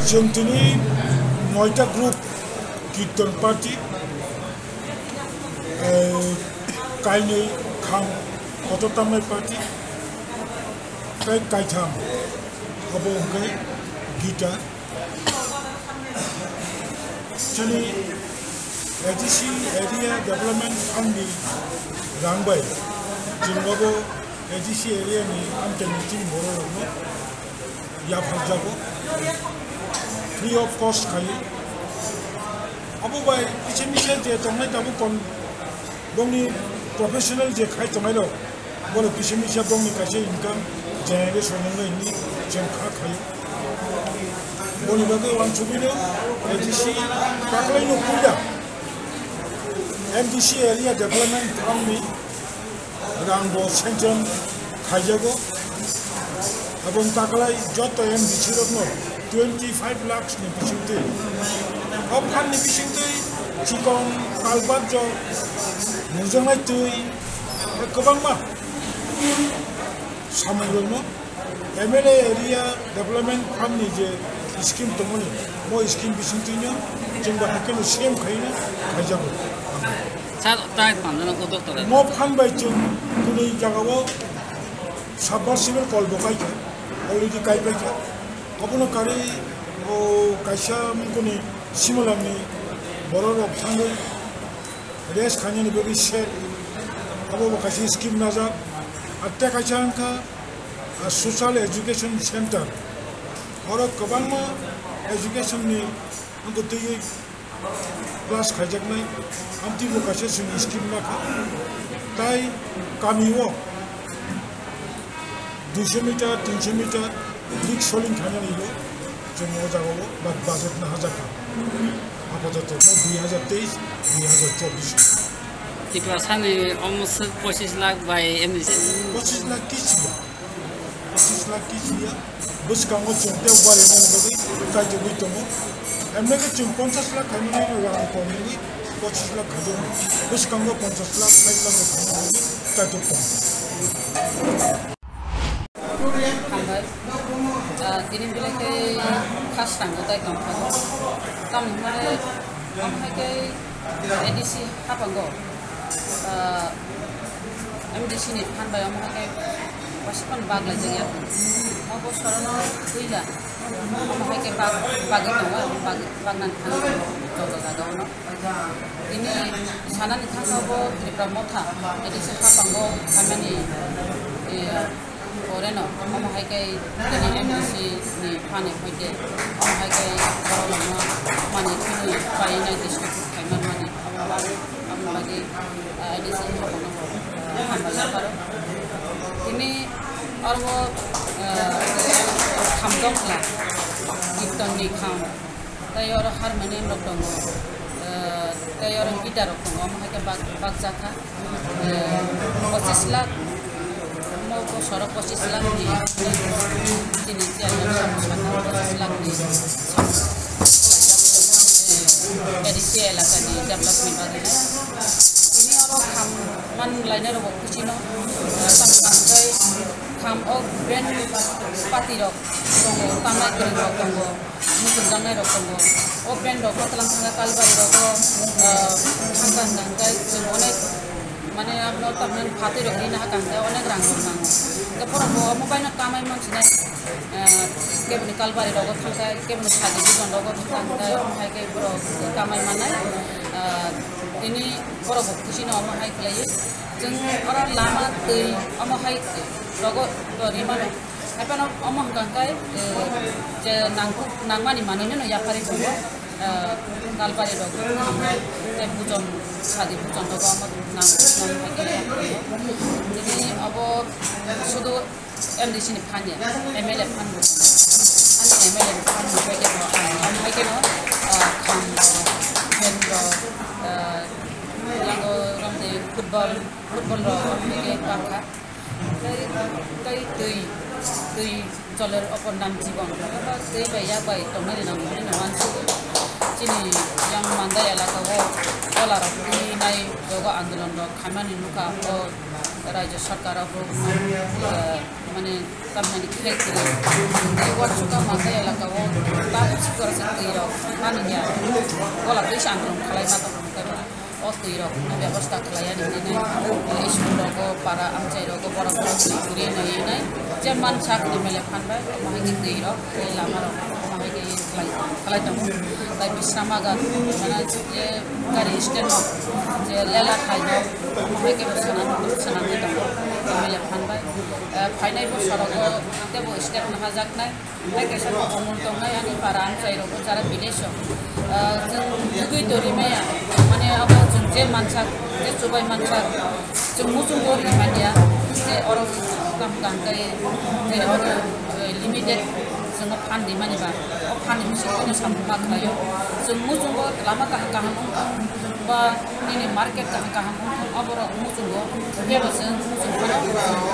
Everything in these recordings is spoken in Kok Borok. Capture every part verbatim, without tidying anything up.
Chwng tini noita group, Kirtan party, eh, kainwi kham kotor tamnai party, tei kaitham abo hwnkhe Gita. Chini A D C Area Development Fund ni rang bai chwng abo A D C area ni amchaini chini borok rokno yapharjago, free of cost khai. Abo bai kisa misa je tongnai tabuk kon bongni professional je khai tongnai rok, bono kisa misa bongni kaisa income generation wngnai hinwi chwng kha khai. Boni bagwi uansugwino A D C taklaino puila M D C Area Development Fund ni rang bo sanction khaijago, aboni taklai joto M D C rokno twenty five lakhs ni bisingtwi, o fund ni bisingtwi chikon kalbar jok, mujangnai twi, kwbangma samung rokno M L A Area Development Fund ni je scheme tongmani, mo scheme bisingtwino chwng bai haikhe no same khaino khaijago. Sir, tai panjana kotor tara. Mo fund bai chwng kuni jagao submersible kol bo kaikha, already kaipaikha. Obono karwi o kaisa mungkuni Simalangni borok rok thangwi rest khainani bagwi shed, obo bo kaisa scheme najak. Ar tei kaisa wngkha, ah, Social Education Center. Oro kwbangma education ni wngkha twiwi class khaijaknai, amtwi bo kaisa chwng scheme nakha. Tai kami o duiso meter, tinso meter dik soling khainani bo chwng o jagao ba-, budget nahajakha. Apatot no dui hajar teis, dui hajar chobbish. Tiprasani almost pochis lakh bai M D C. Pochis lakh kisi ya. Pochis lakh kisi ya. Bwskango chwng tei bari mani bagwi kaitugwi tongo. Emne khe chwng ponchas lakh khaimani rang kom wngwi pochis lakh khaijak. Bwskango ponchas lakh, sait lakh rok khaimani bagwi kaituk tongo. Hambai. Ah, tini belai khe khas tango tai tongkha. Tamni hwnmale, omo hai khe A D C hapango, ah, M D C ni phan bai omo hai khe waisa phano bak laijak ya. O bosorono puila omo hai khe bak, bagwi tongo, bak, bagna thang joto jaga ono. Tini sanani thangkha bo Tripura Motha, A D C hapango khaimani, eh, pore no, omo hai khe tini M D C ni phani hoite, omo hai khe borok no mani thini painai district khaima mani, omo ba-, omo bagwi, eh, A D C hapango, eh, hambai yapharo. Tini oro, eh, kham dongkla, kirton ni kham. Tei oro harmonium rok tongo, eh, tei oro guitar rok tongo, omo hai khe bak-, bakjakha, eh, pochis lakh, omo bosoro pochis lakh ni chini chairman sabo sakha, pochis lakh ni sabo, eh, A D C elaka ni develop ni bagwi. Tini oro kham man lainai rok bo khuchi no, eh, tamo tamo tei kham o band party rok tongo, tamnai kwrwng rok tongo. Muchung jangnai rok tongo. O band rok bo tlang thangkha Kalbari rogo, ah, thangkha hwnkha hwnkhe chwng onek, mane, abono tamni phatwi rok rina hakha hwnkhe onek rang rok nango. Hwnkhe borok bo omo baino kamai mansinai, ah, keboni Kalbari rogo thangkha, keboni sadi bujon rogo thangkha hwnkhe omo hai khe borok kamai mannai. Ah, tini borok bo khuchino omo hai khlaiwi. Chwng oro lama twi omo hai rogo rima rok. Haiphano omo hwnkha khe, eh, je nangkuk, nangmani manwino no yapharwi tongo, eh, Kalbari rok, tei bujon, sadi bujon rok omo nangkuk, nangkuk hai khe yapharwi tongo. Tini obo sudu M D C ni phan ya, M L A phan bo tongo. Ani M L A ni phan ni bagwi bo ang omo hai kheno, eh, kham rok, fan rok, eh, yango romde football, football rok omo hai khe bakha. Tei, tei twi, twi joler opor nam jibon. Tei bai yak bai tongnai rwnang hwnwi no uansukgo. Chini yang Mandai elaka o kola rok twi nai jogo andolon rok khaimani nukha o raijyo sarkar rok, eh, mane tamni khe kwrwi. Tei uansukha Mandai elaka o tabuk sikora se twi rok mani ya kola twi se andolon khlai ma tong. O twi rok bebosta khlai ani hwnwi nai, eh, school rogo, para amchai rogo, borok rok twi kwrwi nai nai. Je mansak M L A phan bai, omo hai khe twi rok, tei lama rok, omo hai khe khlai, khlai tongo. Tai Bisramnagar, mane je gari stand no, je lela khai no, omo hai khe bo swnam, swnamwi tongo, M L A phan bai. Eh, phainai bosorogo teibo step nahajaknai. Tei kaisa komol tongnai ani para amchai rok o jara village o. Ah, chwng bugwi tori maya, mane abo chwng je mansak, je chubai mansak, chwng muchungo ri manya, je oro kam tang kai, je oro, eh, limited chwng o phan di mani ba, o phan di muchung o samung ma khlai o. Chwng muchungo lama kaham kaham wngkha, ba nini market kaham kaham wngkha, abo rok muchungo, kebo chwng muchung phano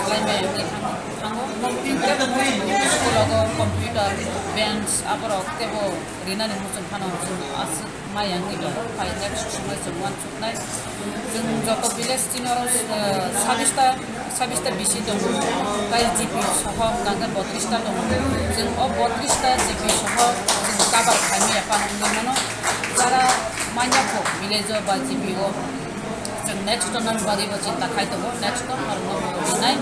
khlai maya wngwi thango. Thango, school o computer, bench, aborok teibo rinani muchung phano chwng aswk maya wngwi tongo. Pai next somoi chwng uansuknai. Chwng joto village chini oro, eh, sabista, sabista bisi tongo. Tai G P soho hwnkha khe botris ta tongo. Chwng o botris ta G P soho chwng cover khaimaya phano wngwi mano. Jara manya kho village o ba G P o. Chwng next to nang bagwi bo chinta khai tongo, next to norokno bo rinai,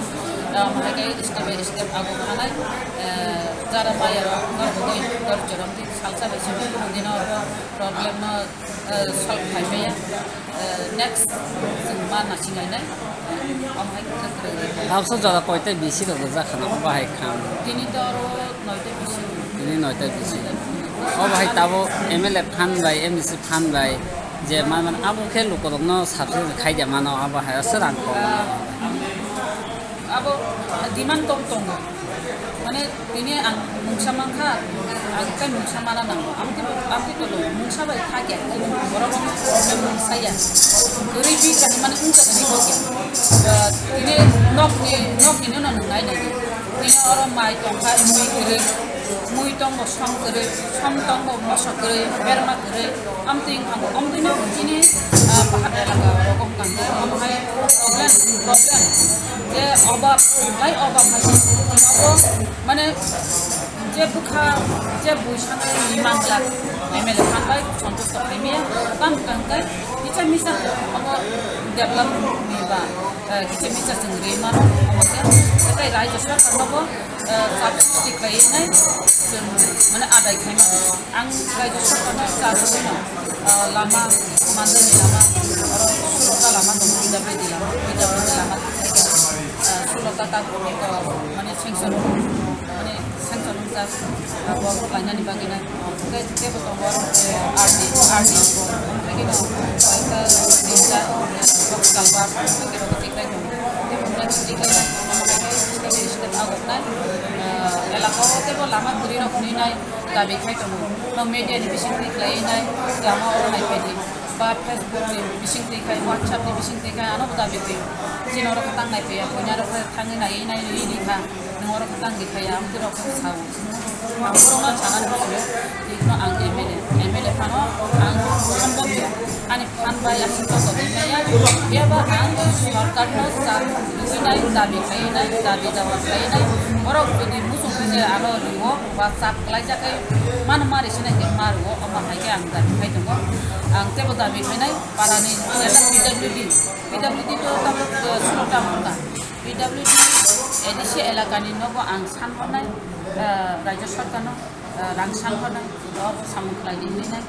ah, omo hai khe step by step abo khanai, eh, jara maya rok norok bo doi dor jorom di salsa bai simi kuno dino bo problem no, eh, solve khai maya, eh, next chwng ma nasing lainai, omo hai khe kwrwi ri. Tabso jora koita bisi rok rijak khana obo hai kham. Tini to aro noita bisi. Tini noita bisi. Obo hai tabo M L A phan bai, M D C phan bai, je man man abo khe lukurokno subsidy khai de mano, abo hai se rang kok. Ah, abo demand tong tongo. Mane tini ang mungsa mankha, ang tei mungsa mana nango. Ang tei, ang tei tolo mungsa bai kha kya, borok rok problem mungsa ya. Goribi kahimani wngkha tini kok ya. Ah, tini nok ni, nok ni no nang nai nai. Tini oro mai tongkha, mui kwrwi, mui tongo som kwrwi, som tongo moso kwrwi, berma kwrwi, amtwi wngkha bo, amtwi no chini, ah, bahar elaka rogo wngkha khe, omo hai problem, problem, je obab, lai obab hai, abo, mane, je bwkha, je bui sanai ni mangla, M L A phan bai, santusto khaimaya, tam wngkha khe, kisa misa, omo develop ni ba, eh, kisa misa chwng rwi mano, omo khe, tei raijyo sarkar no bo, eh, subsidy khlaiwi nai chwng, mane, adai khai mano. Ang raijyo sarkar no cha rwgwino, eh, lama, Mandai ni lama, oro sulota lama tongo, P W D lama, P W D lama, eh, sulota ta, eh, mane, sanction, mane, sanction wngjak, abo khlainani bagwi nai. Tei teibo tongo, eh, R D, R D, tei khe no, koi khe ringjak, box culvert, tei khe rok tikhlai tongo. Tei bo khlai tikhlai nai, tei step by step agok nai, eh, elaka o teibo lama kwrwi rok hwnwi nai dabi khai tongo. No media ni bising tikhlai nai, lama o nai phaidi. Ba Facebook ni bising tikhlai, WhatsApp ni bising tikhlai, ano bo dabi twi. Chini oro khe tangnai phiya, buini oro khe thangwi naiwi nai rwui rikha. Nwng oro khe tangwi phaiya, amtwi rok khe sao. Ang borokno sanani bagwi tino ang M L A, M L A phano ang sambokya. Ani phan bai aswk joto rinaiya. Phiya ba ang sorkarno cha rwui nai, dabi khlaiwi nai, dabi dawa khlaiwi nai. Borok jodi muchung khe ano rwo ba chap klaijak khe mano ma rwui sinai khe ma rwo, omo hai khe ang dabi khai tongo. Ang teibo dabi khainai parani jesa P W D, P W D to tabuk, eh, sulo tamo wngkha. P W D A D C elakani nogo ang san hornai, eh, raijyo sarkarno, eh, rang san hornai, o samung khlai di hinwi nai,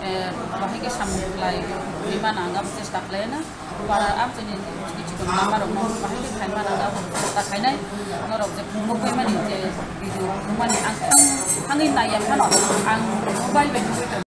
eh, bahai khe samung khlai di mano ang abo chesta khlaina. Para amchini kichikon mama rokno bahai khe khai mano ang abo chesta khainai. Norok je phunuk bai mani je video phunuk mani ang thang-, thangwi naiya phano ang mobile bai nugwi tongo.